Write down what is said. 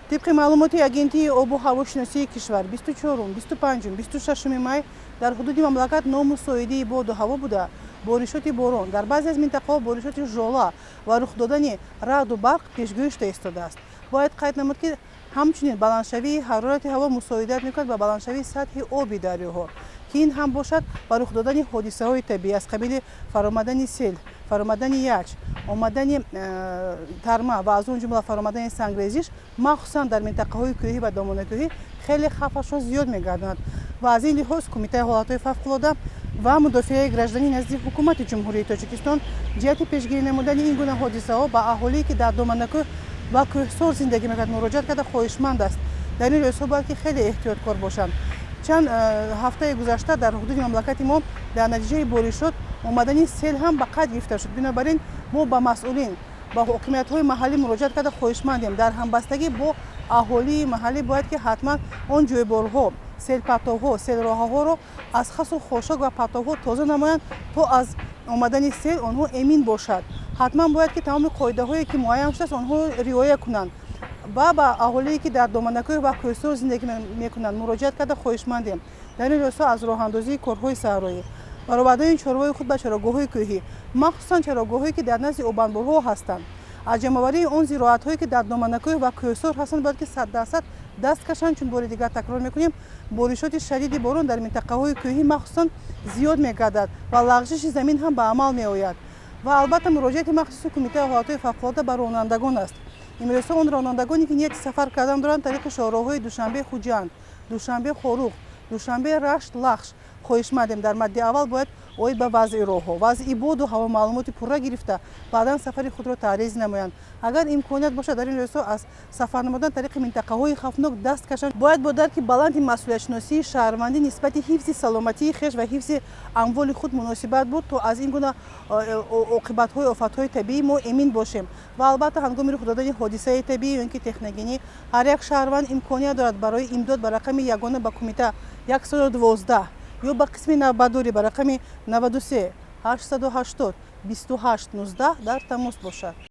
Тибқи маълумоти Агентии обу ҳавошиносии кишвар, 24-ум, 25-ум, 26-уми май дар ҳудуди мамлакат номусоидии боду ҳаво буда, боришоти борон, дар баъзе аз минтақаҳо боришоти жола ва рух додани раъду барқ пешгӯӣ шуда истодааст. Бояд қайд намуд, ки ҳамчунин баландшавии ҳарорати ҳаво мусоидат мекунад ба баландшавии сатҳи оби дарёҳо, ки ин ҳам бошад ба рух додани ҳодисаҳои табиӣ аз қабили фаромадани сел, фаромадани ячч, омадани тарма ва аз он ҷумла фаромадани сангрезиш, махсусан дар минтақаҳои кӯҳӣ ва доманакӯҳӣ хеле хавфашро зиёд мегардонад. Ва аз ин лиҳоз Кумитаи ҳолатҳои фавқулода ва мудофиаи гражданӣ назди Ҳукумати Ҷумҳурии Тоҷикистон ҷиҳати пешгирӣ намудани ин гуна ҳодисаҳо ба аҳолие, ки дар доманакӯҳ ва кӯҳсор зиндагӣ мекунад, муроҷиат карда, хоҳишманд аст: дар ин рӯзҳо бояд ки хеле эҳтиёткор бошанд. Чанд ҳафтаи гузашта дар ҳудуди мамлакати мо дар натиҷаи боришот омадани сел ҳам ба қайд гирифта шуд. Бинобар ин мо ба масъулин, ба ҳокимиятҳои маҳаллӣ муроҷиат карда, хоҳишмандем: дар ҳамбастагӣ бо аҳолии маҳаллӣ бояд ки ҳатман он ҷӯйборҳо, селпартовҳо, селроҳаҳоро аз хасу хошок ва партовҳо тоза намоянд, то аз омадани сел онҳо эмин бошад. Ҳатман бояд ки тамоми қоидаҳое, ки муайян шудааст, онҳоро риоя кунанд. Ва ба аҳолие, ки дар доманакӯҳ ва кӯҳсор зиндагӣ мекунанд, муроҷиат карда, хоҳишмандем дар ин рӯзҳо аз роҳандозии корҳои саҳроӣ, баровардани чорвои худ ба чарогоҳҳои кӯҳӣ, махсусан чарогоҳҳое, ки дар назди обанборҳо ҳастанд, аз ҷамъоварии он зироатҳое, ки дар доманакӯҳ ва кӯҳсор ҳастанд, бояд ки 100% даст кашанд, чун бори дигар такрор мекунем, боришоти шадиди борон дар минтақаҳои кӯҳӣ махсусан зиёд мегардад ва лағжиши замин ҳам ба амал меояд. Ва албатта, муроҷиати махсуси Кумитаи ҳолатҳои фавқулода ба ронандагон аст. Имрӯзҳо он ронандагоне, ки нияти сафар кардан доранд тариқи шоҳроҳҳои Душанбе Хуҷанд, Душанбе Хоруғ, Душанбе Рашт Лахш, хоҳишмандем дар мадди аввал бояд оид ба вазъи роҳҳо, вазъи боду ҳаво маълумоти пурра гирифта, баъдан сафари худро таърез намоянд. Агар имконият бошад, дар ин рӯзҳо аз сафар намудан тариқи минтақаҳои хавфнок даст кашанд. Бояд бо дарки баланди масъулиятшиносии шаҳрвандӣ нисбати ҳифзи саломатии хеш ва ҳифзи амволи худ муносибат буд, то аз ин гуна оқибатҳои офатҳои табиӣ мо эмин бошем. Ва албатта, ҳангоми рух додани ҳодисаи табиӣ ё ин ки техногенӣ ҳар як шаҳрванд имконият дорад барои имдод ба рақами ягона ба кумита 112 ё ба қисми навбатдорӣ ба рақами 93 880 28 19 дар тамос бошад.